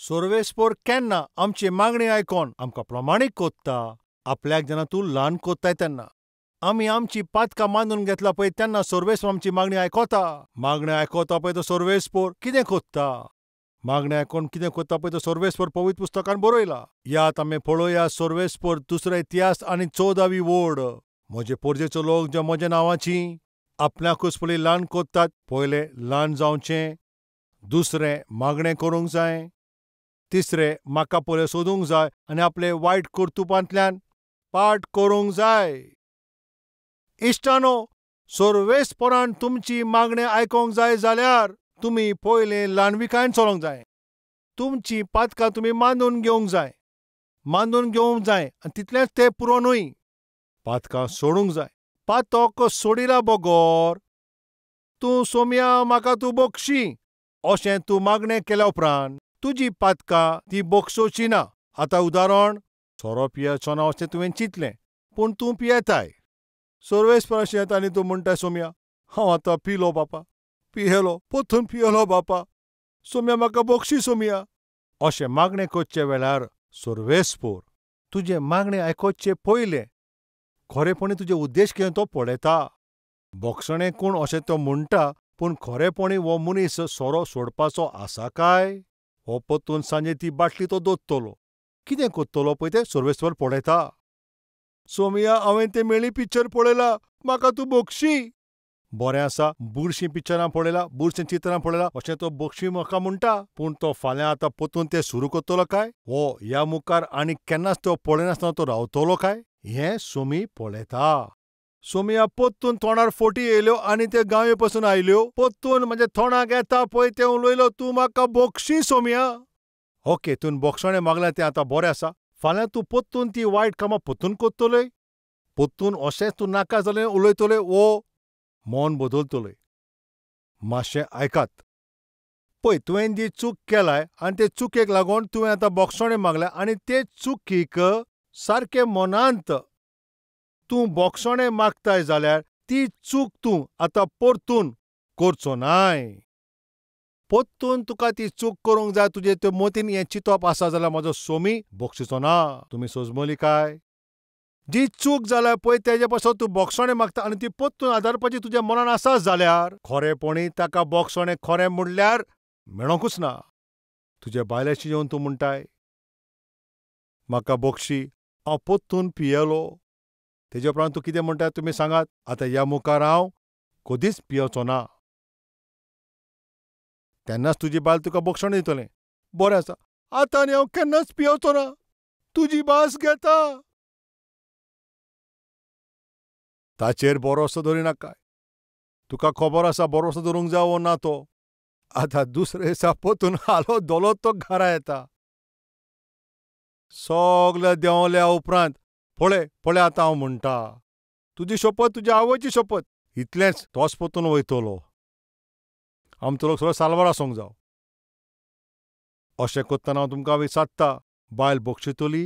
सोर्वेस्पोर केन्ना आमची मागणी आयकोन आमकां प्रमाणीक कोत्ता आपल्याक जेन्ना तूं ल्हान कोत्ताय तेन्ना आमी आमची पातकां मानून घेतला पळय तेन्ना सोर्वेस्पोर आमची मागणी आयकोता. मागणी आयकोता पळय तो सोर्वेस्पोर कितें कोत्ता? मागणें आयकोन कितें कोत्ता पळय तो सोर्वेस्पोर पवित्र पुस्तकान बरयला. यात आमी पळोवया सोर्वेस्पोर दुसरो इतिहास आनी 14वी वोड. म्हजे पोरजेचो लोक जे म्हज्या नांवाची आपल्याकूच पयलीं ल्हान कोत्तात, पयलें ल्हान जावचें, दुसरें मागणें करूंक जाय, तिसरें म्हाका पयलें सोदूंक जाय आनी आपले वायट कर्तुपांतल्यान पाठ करूंक जाय. इश्टानो, सोर्वेस्पोरान तुमची मागणें आयकोंक जाय जाल्यार तुमी पयलें ल्हानविकायेन चलोवंक जाय. तुमची पातकां तुमी मानून घेवंक जाय, मानून घेवंक जाय आनी तितलेंच तें पुरो न्हय, पातकां सोडूंक जाय. पातक सोडिला बगर तूं सोम्या म्हाका तूं बक्षी अशें तूं मागणें केल्या उपरांत तुजी पातकां ती बक्षोवची ना. आतां उदाहरण, सोरो पियेचो ना अशें तुवें चिंतलें पूण तूं पियेताय. सोर्वेस्पोराशी येता आनी तूं म्हणटाय, सोम्या हांव आतां पिलो बापा, पियेलो, पोतून पियेलो बापा, सोम्या म्हाका बक्षी सोम्या. अशें मागणें करचे वेळार सोर्वेस्पोर तुजें मागणें आयकोचें पयलें खरेपणी तुजे उद्देश कितें तो पळयता. बक्षणें कोण अशें तो म्हणटा पूण खरेपणी हो मनीस सोरो सोडपाचो आसा काय? हो पोतून सांजे ती बाटली तो दोत्तलो, कितें कोत्तलो पळय तें सोर्वेस्पोर पळयता. सोम्या हांवें तें मेळी पिक्चर पळयला, म्हाका तूं बक्षी. बरें आसा, बुरशीं पिक्चरां पळयला, बुरशीं चित्रां पळयला अशें तो बक्षी म्हाका म्हणटा पूण तो फाल्यां आतां पोतून तें सुरू करतलो काय? हो ह्या मुखार आनी केन्नाच तो पळयनासतना तो रावतलो काय? हें सोमी पळयता. सोमिया पोत्तून तोंडार फोटी येयल्यो आनी ते गांवे पसून आयल्यो, पोत्तून म्हज्या तोंडाक येता पळय तें उलयलो, तूं म्हाका बक्षी सोमिया. ओके, तूं बक्षणें मागलें तें आतां बरें आसा. फाल्यां तूं पोत्तून ती वायट कामां पोत्तून कोत्तलोय, पोत्तून अशेंच तूं नाका जालें उलयतलोय वो मन बदलतलोय. मातशें आयकात. पळय तुवें जी चूक केलाय आनी ते चुकेक लागून तुवें आतां बक्षणें मागलें आनी ते चुकीक सारकें मनांत तूं बक्षणें मागताय जाल्यार ती चूक तूं आतां परतून करचो नाय. परतून तुका ती चूक करूंक जाय तुजे ते मतीन हें चिंतप आसा जाल्यार म्हजो सोमी बक्षिचो ना. तुमी सोजमली काय? जी चूक जाल्या पळय तेजे पासत तूं बक्षणें मागता आनी ती परतून आदारपाची तुज्या मनान आसा जाल्यार खरेपणी ताका बक्षणें खरें म्हणल्यार मेळोंकूच ना. तुजे बायलेशी येवन तूं म्हणटाय म्हाका बक्षी, हांव परतून पियेलो. तेजे उपरांत तूं कितें म्हणटा तुमी सांगात, आतां ह्या मुखार हांव कदीच पियेवचो ना. तेन्नाच तुजी बायल तुका बक्षण दितलें, बरें आसा, आतां आनी हांव केन्नाच पियेवचो ना, तुजी भास घेता. ताचेर भरोसो दवरिनाका. तुका खबर आसा भरोसो दवरूंक जाय वो ना तो. आतां दुसरे दिसा पोतून हालो धोलो तो घरा येता. सगळे देंवल्या उपरांत पळय पळय आतां हांव म्हणटा तुजी शपथ तुज्या आवयची शपथ, इतलेंच तोच पोतून वयतलो. आमचो लोक सगळो साल्वार आसूंक जाव. अशें करतना हांव तुमकां विचारता, बायल बक्षितली?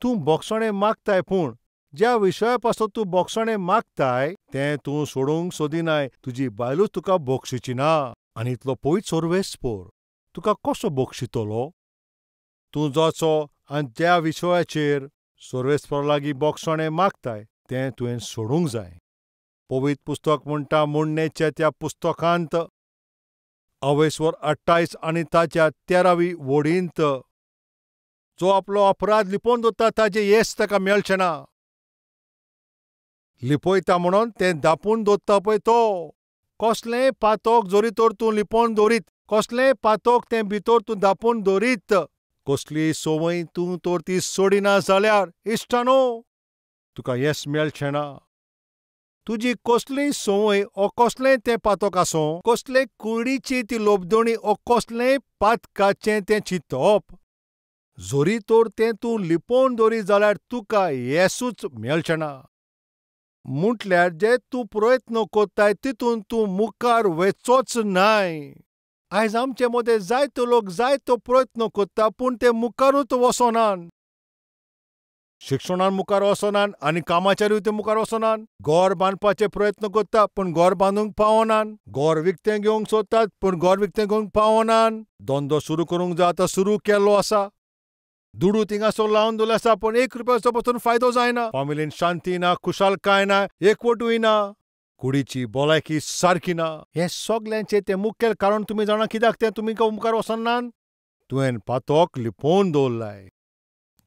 तूं बक्षणें मागताय पूण ज्या विशया पासत तूं बक्षणें मागताय तें तूं सोडूंक सोदिनाय. तुजी बायलूच तुका बक्षिची ना. आनी इतलो पयत सोर्वेस्पोर तुका कसो बक्षितलो? तूं जाचो आनी ज्या विशयाचेर सोर्वेस्पोरा लागीं बक्षणें मागताय तें तुवें सोडूंक जाय. पवित्र पुस्तक म्हणटा मोडणेच्या त्या पुस्तकांत अवेस्वर 28 आनी ताच्या 13वी वडींत जो आपलो अपराध लिपोवन दवरता ताजें येस ताका मेळचें ना. लिपयता म्हणून तें दापून दवरता पळय तो. कसलेंय पातक जरी तर तूं लिपोवन दवरीत, कसलेंय पातक तें भितर तूं दापून दवरीत, कसली संवय तूं तर ती सोडिना जाल्यार इश्टानो तुका येस मेळचें ना. तुजी कसलीय संवय ओ कसलेंय तें पातक आसूं, कसले कुडीची ती लोबदणी ओ कसलेंय पातकाचें तें चिंतप जरी तर तें तूं लिपोवन दवरीत जाल्यार तुका येसूच मेळचें ना. म्हटल्यार जे तूं प्रयत्न करताय तितून तूं मुखार वचोच नाय. आयज आमचे मदें जायतो लोक जायतो प्रयत्न करता पूण ते मुखारूच वचनात. शिक्षणान मुखार वचनान आनी कामाचेरूय ते मुखार वचनान. घर बांदपाचे प्रयत्न करता पूण घर बांदूंक पावनान. घर विकतें घेवंक सोदतात पूण घर विकतें घेवंक पावनान. धंदो सुरू करूंक जाय आतां सुरू केल्लो आसा. दुडू थिंगासर लावन दवरले आसा पूण एक रुपयाचो पसून फायदो जायना. फामिलीन शांती ना, खुशालकाय ना, एकवटूय ना, कुडीची भलायकी सारकी ना. हें सगल्यांचें तें मुखेल कारण तुमी जाणा कित्याक तें तुमी मुखार वचनान? तुवें पातोक लिपोवन दवरलाय.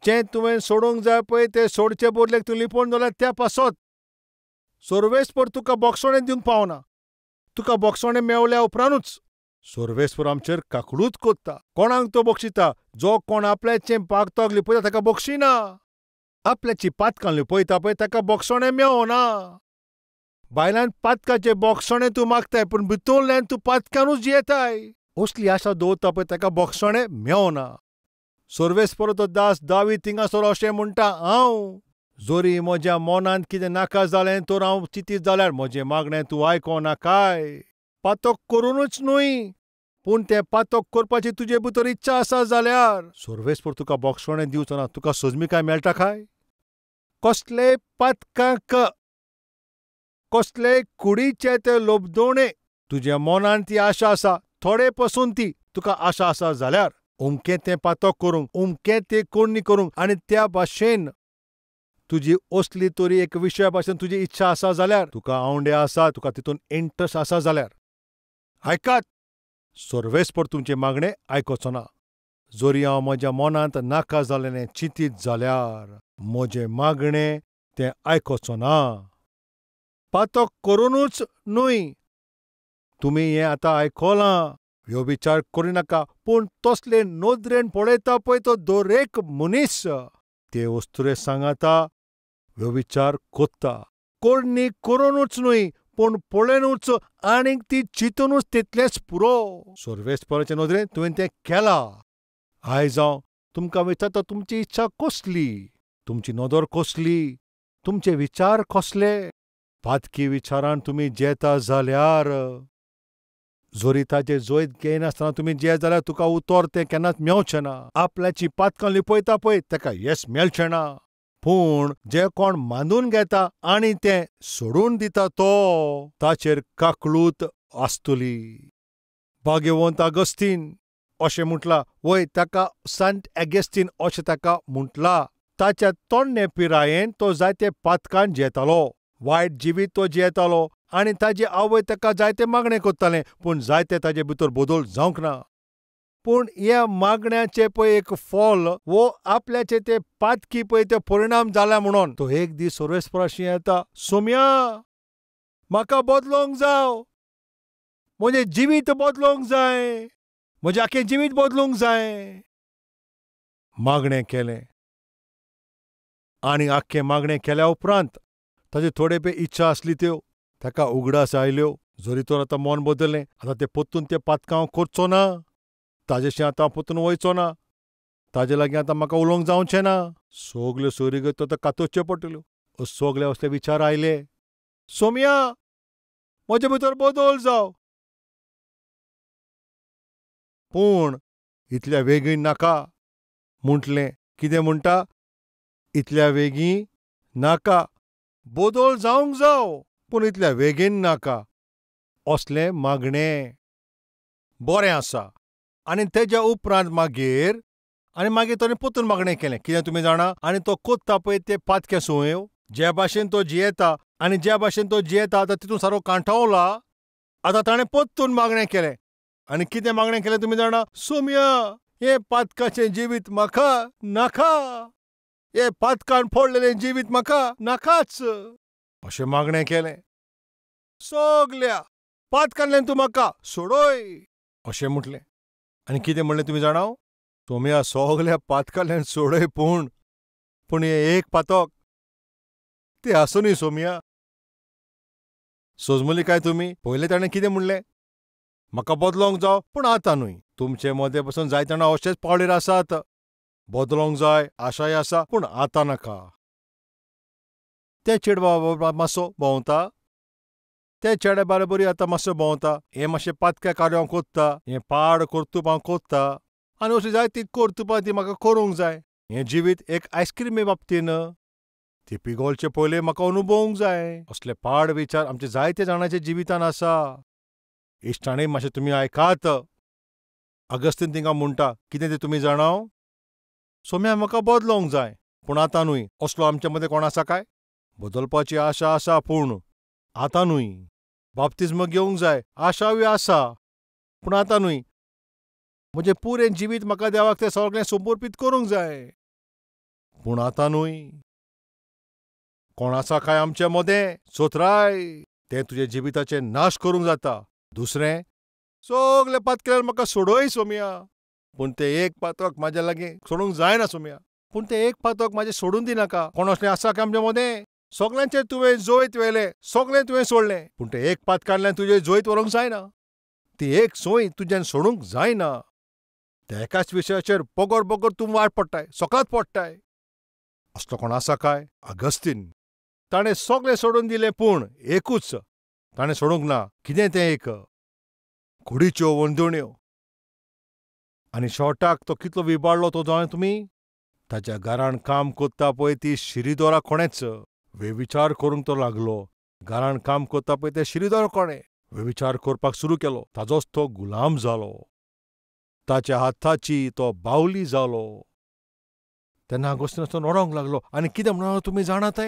जें तुवें सोडूंक जाय पळय तें सोडचे बदलेक तूं लिपोवन दवरलाय त्या पासत सर्वेस्पर तुका बोगसणें दिवंक पावना. तुका बोगसणें मेवल्या उपरांतूच सर्वेस्पर आमचेर काकळूत कोत्ता. कोणाक तो बक्षिता? जो कोण आपल्याचें पातक लिपयता ताका बक्षिना. आपल्याची पातकां लिपयता पळय ताका बोगसणें मेवना. बायलान पातकाचें बोगसणें तूं मागताय पूण भितरल्यान तूं पातकानूच जियेताय. असली आशा दवरता पळय ताका बोगसणें मेवना. सर्वेस्पराचो दास दावीद थिंगासर अशें म्हणटा, हांव जरी म्हज्या मनांत कितें नाका जालें तर हांव चिंतीत जाल्यार म्हजें मागणें तूं आयकोनाकाय. पातक करुनूच न्हय पूण तें पातक करपाची तुजे भितर इच्छा आसा जाल्यार सर्वेस्पर तुका बोगसणें दिवचो ना. तुका सजमिकाय मेळटा काय? कसलेय पातकांक, कसलेय कुडीचे ते लोबदोणे तुज्या मनांत ती आशा आसा, थोडे पसून ती तुका आशा आसा जाल्यार अमकें तें पातक करूंक, अमकें तें करणी करूंक आनी त्या भाशेन तुजी असली तरी एक विशया भाशेन तुजी इच्छा आसा जाल्यार, तुका आवंडे आसा, तुका तितून इंट्रस्ट आसा जाल्यार आयकात, सर्वेस्पर तुमचें मागणें आयकोचो ना. जरी हांव म्हज्या मनांत नाका जालेलें चिंतीत जाल्यार म्हजें मागणें तें आयकोचो ना. पातक करुनूच न्हय, तुमी हें आतां आयकलां, ह्यो विचार करिनाका पूण तसले नदरेन पळयता पळय तो दरेक मनीस ते वस्तुरे सांगाता ह्यो विचार कोत्ता. करणी करुनूच न्हय पूण पळयनूच आनीक ती चिंतूनच तितलेंच पुरो. सर्वेस्पराचे नदरेन तुवें तें केलां. आयज हांव तुमकां विचारता, तुमची इच्छा कसली, तुमची नदर कसली, तुमचे विचार कसले? पातकी विचारान तुमी जेता जाल्यार, जरी ताजें जैत घेयनासतना तुमी जेत जाल्यार तुका उतर तें केन्नाच मेवचें ना. आपल्याची पातकां लिपयता पळय ताका येस मेळचें ना. पूण जे कोण मानून घेता आनी तें सोडून दिता तो ताचेर काकळूत आसतली. भाग्यवंत आगस्तीन अशें म्हटलां, वय ताका सांत एगेस्टीन अशें ताका म्हटलां. ताच्या तोण्णे पिरायेन तो जायते पातकान जियेतालो, वायट जिवीत तो जियेतालो आनी ताजी आवय ताका जायते मागणें करतालें पूण जायते ताजे भितर बदल जावंक ना. पूण ह्या मागण्याचें पळय एक फल वो आपल्याचे ते पातकी पळय ते परिणाम जाला म्हणून तो एक दीस सर्वेस्पराशी येता, सोम्या म्हाका बदलोंक जाव, म्हजें जिवीत बदलोंक जाय, म्हजें आख्खें जिवीत बदलूंक जाय. मागणें केलें आनी आख्खें मागणें केल्या उपरांत ताजे थोडे पळय इच्छा आसली त्यो ताका उगडास आयल्यो. जरी तर आतां मन बदललें, आतां तें परतून तें पातकां हांव करचो ना, ताजेशीं आतां हांव परतून वयचो ना, ताजे लागीं आतां म्हाका उलोवंक जावचें ना. सगल्यो सोयरीगत आतां कातोवच्यो पडटल्यो. सगले असले विचार आयले, सोम्या म्हजे भितर बदल जाव, पूण इतल्या वेगीन नाका. म्हटलें, कितें म्हणटा? इतल्या वेगीं नाका, बदल जावंक जाव पूण इतल्या वेगीन नाका. असलें मागणें बरें आसा. आनी तेज्या उपरांत मागीर आनी मागीर ताणें परतून मागणें केलें, कितें तुमी जाणा? आनी तो कोत्ता पळय ते पातकें संवयो, ज्या भाशेन तो जियेता आनी ज्या भाशेन तो जियेता आतां तितून सारको कांठावला. आतां ताणें परतून मागणें केलें आनी कितें मागणें केलें तुमी जाणा? सोम्या हें पातकाचें जिवीत म्हाका नाका, हें पातकान फोडलेलें जिवीत म्हाका नाकाच, अशें मागणें केलें. सगल्या पातकांतल्यान तूं म्हाका सोडय अशें म्हटलें. आनी कितें म्हणलें तुमी जाणा? सोम्या सगल्या पातकांतल्यान सोडय पूण पूण हें एक पातक तें आसूं न्ही सोम्या. सोजमली काय तुमी? पयलें ताणें कितें म्हणलें? म्हाका बदलोंक जाव पूण आतां न्हय. तुमचे मदें पसून जायते जाणां अशेच पावळेर आसात, बदलोंक जाय आशाय आसा पूण आतां नाका. ते चेडवा मातसो भोंवता, ते चेड्या बाराबरी आतां मातसो भोंवता, हें मातशें पातक्या कार्य हांव कोत्ता, हें पाड कर्तुप हांव कोत्ता आनी अशी जायती कर्तुपां ती म्हाका करूंक जाय. हें जिवीत एक आयस्क्रीमे बाबतीन ती पिगोलचे पयलें म्हाका अनुभवूंक जाय. असले पाड विचार आमचे जायते जाणांच्या जिवितान आसा. इश्टांनी मातशें तुमी आयकात. अगस्तीन तिंगा म्हणटा कितें तें तुमी जाणाव? सोम्या म्हाका बदलोवंक जाय, पूण आतां न्हय. असलो आमचे मदें कोण आसा काय? बदलपाची आशा आसा, पूण आतां न्हय. बाप्तिज्म घेवंक जाय, आशावय आसा, पूण आतां न्हय. म्हजें पुरें जिवीत म्हाका देवाक तें सगळें समर्पीत करूंक जाय, पूण आतां न्हय. कोण आसा काय आमचे मदें? चोत्राय, तें तुज्या जिविताचें नाश करूंक जाता. दुसरें, सगळे पातकेल्यार म्हाका सोडय सोम्या, पूण तें एक पातक म्हाज्या लागीं सोडूंक जायना सोम्या, पूण तें एक पातक म्हाजें सोडून दिनाका. कोण असलें आसा काय आमचे मदें? सगळ्यांचेर तुवें जैत व्हेलें, सगळें तुवें सोडलें, पूण तें एक पातकांतल्यान तुजें जैत व्हरूंक जायना. ती एक संवय तुज्यान सोडूंक जायना. त्या एकाच विशयाचेर बगर बगर तूं वाट पडटाय, सकाळत पडटाय. असलो कोण आसा काय? अगस्तीन. ताणें सगळें सोडून दिलें, पूण एकूच ताणें सोडूंक ना. कितें तें एक? कुडीच्यो वंदोण्यो. आनी शेवटाक तो कितलो विबाडलो तो जाणा तुमी? ताच्या घरान काम कोत्ता पळय ती शिरीदोरा कोणेच वेविचार करूंक तो लागलो. घरान काम कोत्ता पळय ते शिरीदोरा कोणें वेविचार करपाक सुरू केलो. ताजोच तो गुलाम जालो, ताच्या हाताची तो बावली जालो. तेन्ना अगस्तीन तो रडोंक लागलो आनी कितें म्हणलो तुमी जाणात?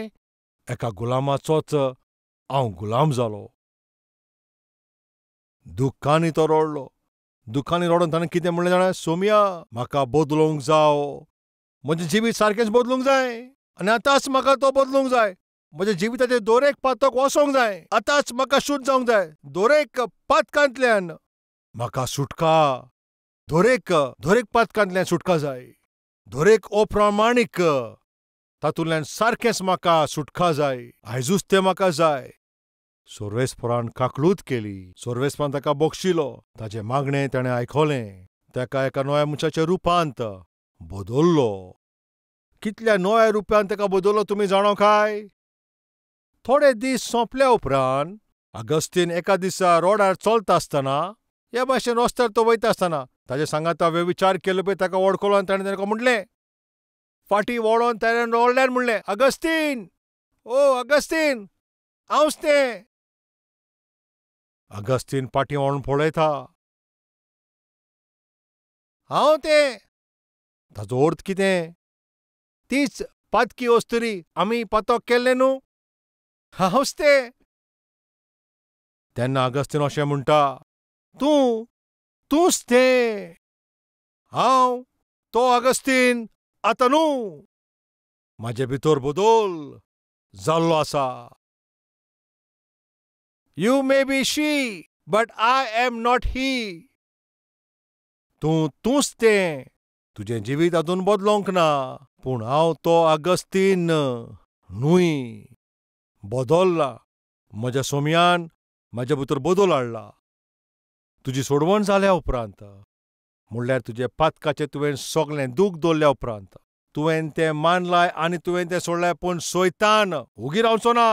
एका गुलामाचोच हांव गुलाम जालो. दुख्खांनी तो रडलो. दुख्खांनी रडोन ताणें कितें म्हणलें जाणा? सोम्या, म्हाका बदलूंक जाव, म्हजें जिवीत सारकेंच बदलूंक जाय, आनी आतांच म्हाका तो बदलूंक जाय. म्हज्या जिविताचें दरेक पातक वचोंक जाय, आतांच म्हाका शुद्ध जावंक जाय. दरेक पातकांतल्यान म्हाका सुटका, दरेक दरेक पातकांतल्यान सुटका जाय, दरेक अप्रमाणीक तातूंतल्यान सारकेंच म्हाका सुटका जाय. आयजूच तें म्हाका जाय. सोर्वेस्परान काकळूत केली. सोर्वेस्परान ताका बक्षिलो. ताचें मागणें ताणें आयकलें. ताका एका नव्या मनशाच्या रुपांत बदल्लो. कितल्या नव्या रुपान ताका बदल्लो तुमी जाणो काय? थोडे दीस सोंपल्या उपरांत अगस्तीन एका दिसा रोडार चलता आसतना, ह्या भाशेन रस्त्यार तो वयता आसतना ताजे सांगाता वेविचार केलो पळय ताका वळखलो आनी ताणें ताका म्हणलें, फाटीं वळोन ताणें रडल्यार म्हणलें, अगस्तीन, ओ अगस्तीन, हांवच तें. अगस्तीन फाटीं वळोन पळयता, हांव तें. ताजो अर्थ कितें? तीच पातकी अस्तुरी आमी पातक केल्लें न्हू, हांवच तें. तेन्ना अगस्तीन अशें म्हणटा, तूं तूंच तें, हांव तो अगस्तीन आतां न्हू, म्हाजे भितर बदल जाल्लो आसा. You may be she, but I am not he. तूं तूंच तें, तुजें जिवीत आजून बदलोंक ना, पूण हांव तो अगस्तीन न्हय, बदल्ला. म्हज्या सोम्यान म्हाज्या भितर बदल हाडला. तुजी सोडवण जाल्या उपरांत, म्हणल्यार तुजें पातकाचें तुवें सगळें दूख दवरल्या उपरांत, तुवें तें मानलाय आनी तुवें तें सोडलें, पूण सोयतान उगी रावचो ना.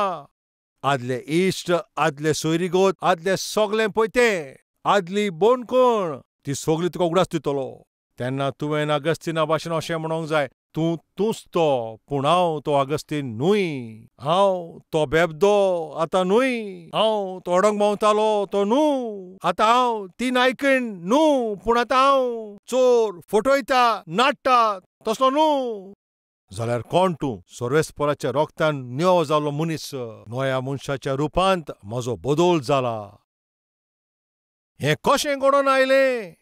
आदले इश्ट, आदले सोयरीगोत, आदले सगळें पळय तें, आदली बोणकोण, ती सगळी तुका उगडास दितलो. तेन्ना तुवें अगस्तीना भाशेन अशें म्हणोंक जाय, तूं तूंच तो, पूण हांव तो अगस्तीन न्हय. हांव तो बेबदो आतां न्हय. हांव तो अडंग भोंवतालो तो न्हू, आतां हांव ती नायकीण न्हू, पूण आतां हांव चोर, फटयता, नाडटा तसलो न्हू. जाल्यार कोण तूं? सोर्वेस्पराच्या रोगतान निवो जाल्लो मनीस. नव्या मनशाच्या रुपांत म्हजो बदल जाला. हें कशें घडोवन आयलें?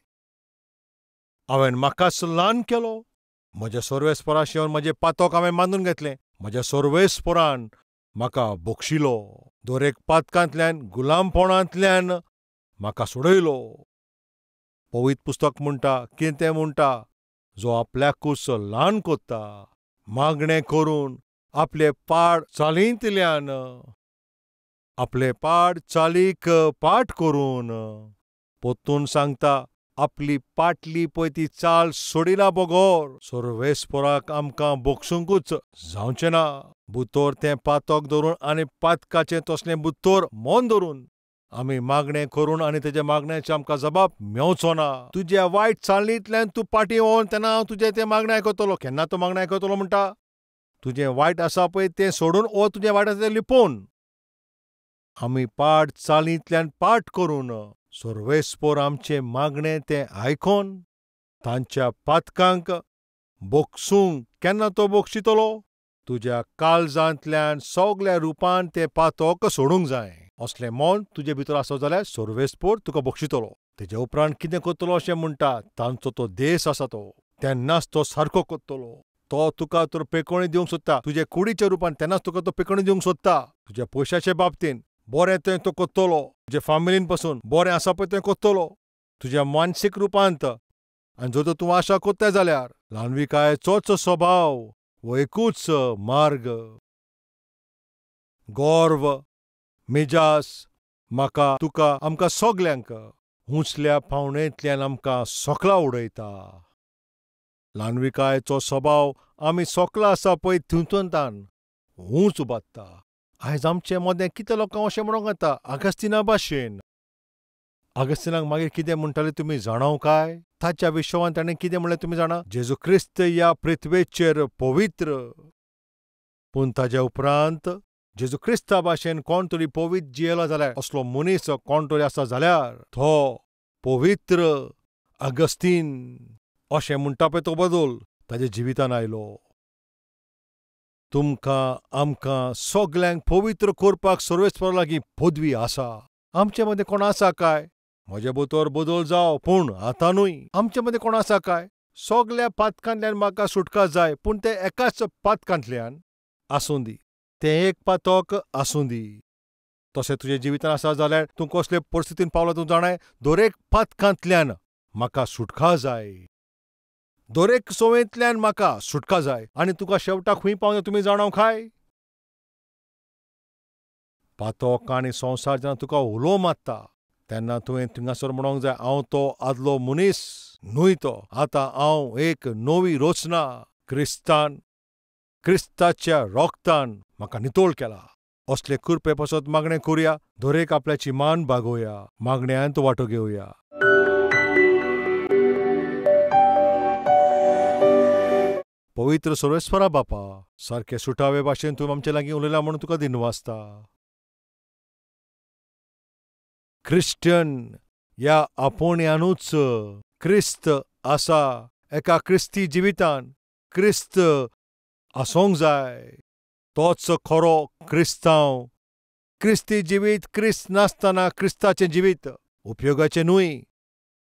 हांवें म्हाकाच ल्हान केलो. म्हज्या सोर्वेस्पराशी येवन म्हजें पातक हांवें मानून घेतलें. म्हज्या सोर्वेस्परान म्हाका बक्षिलो. दरेक पातकांतल्यान, गुलामपणांतल्यान म्हाका सोडयलो. पवित्र पुस्तक म्हणटा, कितें तें म्हणटा, जो आपल्याकूच ल्हान कोत्ता, मागणें करून आपले पाड चालींतल्यान, आपले पाड चालीक पाठ करून, परतून सांगता, आपली पाटली पळय ती चाल सोडिना बगर सोर्वेस्पराक आमकां बक्षुंकूच जावचें ना. बुतोर तें पातक धरून आनी पातकाचें तसलें बुतोर मन धरून आमी मागणें करून आनी तेज्या मागण्याचे आमकां जबाब मेवचो ना. तुज्या वायट चालणींतल्यान तूं पाटी वोन तेन्ना हांव तुजें तें मागणें आयकतलो. केन्ना तूं मागणें आयकतलो म्हणटा? तुजें वायट आसा पळय तें सोडून ओ तुजें वायट आसा तें लिपोवन. आमी पाड चालींतल्यान पाठ करून सर्वेस्पोर आमचें मागणें तें आयकोन तांच्या पातकांक बोगसूंक केन्ना तो बोगशितलो? तुज्या काळजांतल्यान सगल्या रुपान तें पातक सोडूंक जाय. असलें मन तुजे भितर आसत जाल्यार सर्वेस्पोर तुका बक्षितलो. तेजे उपरांत कितें करतलो अशें म्हणटा? तांचो तो देश आसा तो तेन्नाच तो सारको करतलो. तो तुका तर पेकोणी दिवंक सोदता तुजे कुडीच्या रुपान, तेन्नाच तुका तो पेकोणी दिवंक सोदता. तुज्या पयशाचे बाबतीन बरें तें तो करतलो, तुजे फामिलीन पसून बरें आसा पळय तें करतलो, तुज्या मानसीक रुपांत. आनी जर तर तूं आशा करताय जाल्यार ल्हानविकायेचोच स्वभाव हो एकूच मार्ग. गर्व, मिजास म्हाका तुका आमकां सगल्यांक उंचल्या पावणेंतल्यान आमकां सकला उडयता. ल्हानविकायेचो स्वभाव आमी सकला आसा पळय तितूंतल्यान ऊंच उबारता. आयज आमचे मदें कितें लोकांक अशें म्हणूंक येता आगस्तिना भाशेन. आगस्तिनाक मागीर कितें म्हणटाले तुमी जाणाव काय? ताच्या विश्वान ताणें कितें म्हणलें तुमी जाणा? जेजू क्रिस्त ह्या पृथ्वेचेर पवित्र, पूण ताज्या उपरांत जेजू क्रिस्ता भाशेन कोण तरी पवित्र जियेलो जाल्यार, असलो मनीस कोण तरी आसा जाल्यार तो पवित्र आगस्तीन अशें म्हणटा पळय तो बदल ताज्या जिवितान आयलो. तुमकां आमकां सगल्यांक पवित्र करपाक सर्वेस्परा लागीं पदवी आसा. आमचे मदें कोण आसा काय? म्हजे भितर बदल जावं, पूण आतां न्हय. आमचे मदें कोण आसा काय? सगल्या पातकांतल्यान म्हाका सुटका जाय, पूण तें एकाच पातकांतल्यान आसूं दी, तें एक पातक आसूं दी. तशें तुज्या जिवितान आसा जाल्यार तूं कसले परिस्थितीन पावला तूं जाणाय, दरेक पातकांतल्यान म्हाका सुटका जाय, दरेक संवयेंतल्यान म्हाका सुटका जाय. आनी तुका शेवटाक खंय पावना तुमी जाणाव काय? पातक आनी संवसार जेन्ना तुका उलो मारता तेन्ना तुवें थिंगासर म्हणोंक जाय, हांव तो आदलो मनीस न्हय तो, आतां हांव एक नवी रचना क्रिस्तान, क्रिस्ताच्या रोगतान म्हाका नितळ केला. असले कृपे पासत मागणें करुया, दरेक आपल्याची मान बागोवया, मागण्यांत वांटो घेवया. पवित्र सर्वेस्परा बापा, सारके सुटावे भाशेन तूं आमचे लागीं उलयला म्हणून तुका दिनवासता. क्रिश्चन ह्या आपोवण्यानूच क्रिस्त आसा. एका क्रिस्ती जिवितान क्रिस्त आसूंक जाय, तोच खरो क्रिस्तांव. क्रिस्ती जिवीत क्रिस्त नासतना क्रिस्ताचें जिवीत उपयोगाचें न्हय.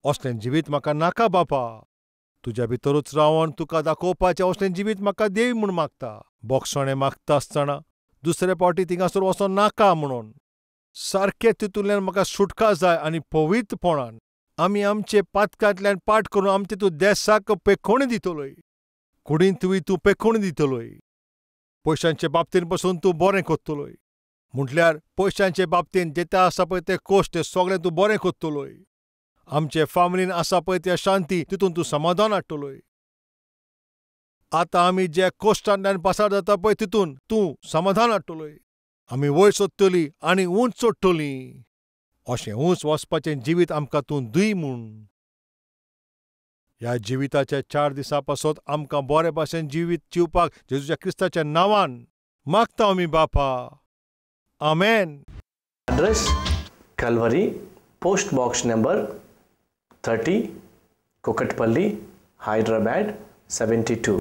असलें जिवीत म्हाका नाका बापा. तुज्या भितरूच रावन तुका दाखोवपाचें असलें जिवीत म्हाका देव म्हूण मागता. बोगसणें मागता आसतना दुसरे फावटी थिंगासर वचोन नाका म्हणून सारकें तितूंतल्यान म्हाका सुटका जाय. आनी पवित्रपणान आमी आमचे पातकांतल्यान पाठ करून आमचे तूं देसाक पेखोणी दितलोय, कुडींतूय तूं पेखोणी दितलोय, पयशांचे बाबतीन पसून तूं बरें करतलोय. म्हटल्यार पयशांचे बाबतीन जेते आसा पळय ते कश्ट सगळें तूं बरें करतलोय. आमचे फामिलीन आसा पळय ते शांती तितून तूं समाधान हाडटलोय. आतां आमी जे कश्टांतल्यान पासार जाता पळय तितून तूं समाधान हाडटलोय. आमी वयर सोदतली आनी ऊंच चडटलीं. अशें ऊंच वचपाचें जिवीत आमकां तूं दी म्हूण. ह्या जिविताच्या 4 दिसां पासत आमकां बरे भाशेन जिवीत जिवपाक जेजूच्या क्रिस्ताच्या नांवान मागता आमी बापा, आमेन. Address Calvary, post box number 30, Kukatpally, Hyderabad 72.